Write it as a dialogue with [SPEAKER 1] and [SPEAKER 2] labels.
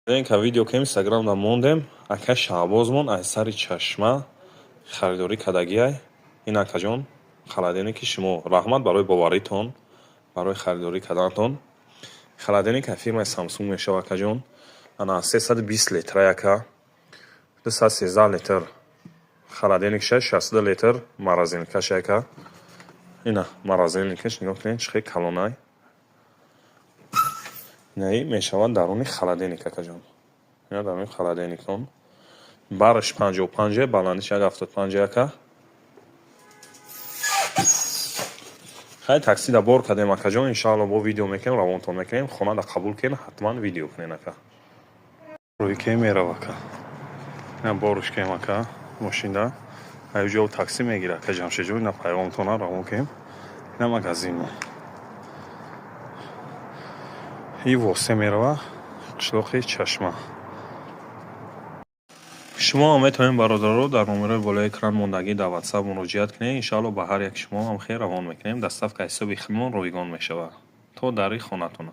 [SPEAKER 1] Ка видео ки Инстаграмда мондем, ака Шаҳбозмон аз сари чашма харидорӣ кардагиай. Ин, акаҷон, холодильник и шумо. Раҳмат барои боваритон, барои харидорӣ карданатон. Холодильник аз фирмаи Самсунг мешавад, акаҷон. Ана, 320 литра, ака. 213 литр холодильник ша, 62 литр морозилка ш, ака. Ина морозильник аш, нигоҳ кунед, чӣ хел калонай. Инаи мешавад даруни холодильник, акаҷон. Ина даруни холодильник он. Бараш 55, баландиш 1,75, ака. Хай, таксида бор кардем, акаҷон, иншаалло, бо видео мекунем, равонтон мекунем. Хонада қабул кунед, ҳатман видео кунед, ака. Рӯи ке мерав, ака. Ина боруш кем, ака, мошинда. Аюҷо такси мегира, ака Ҷамшедҷон, ина пайғомтона равон кунем. Ина магазинмо. И восе мерава қишлоқи Чашма. Шумо ҳам метавонед, бародаро, дар номерои болои экран мондагӣ дар Ватсап муроҷиат кунед. Иншаалло, ба ҳар як шумо ҳам хел равон мекунем. Доставка ҳисоби худмон ройгон мешавад то дари хонатона.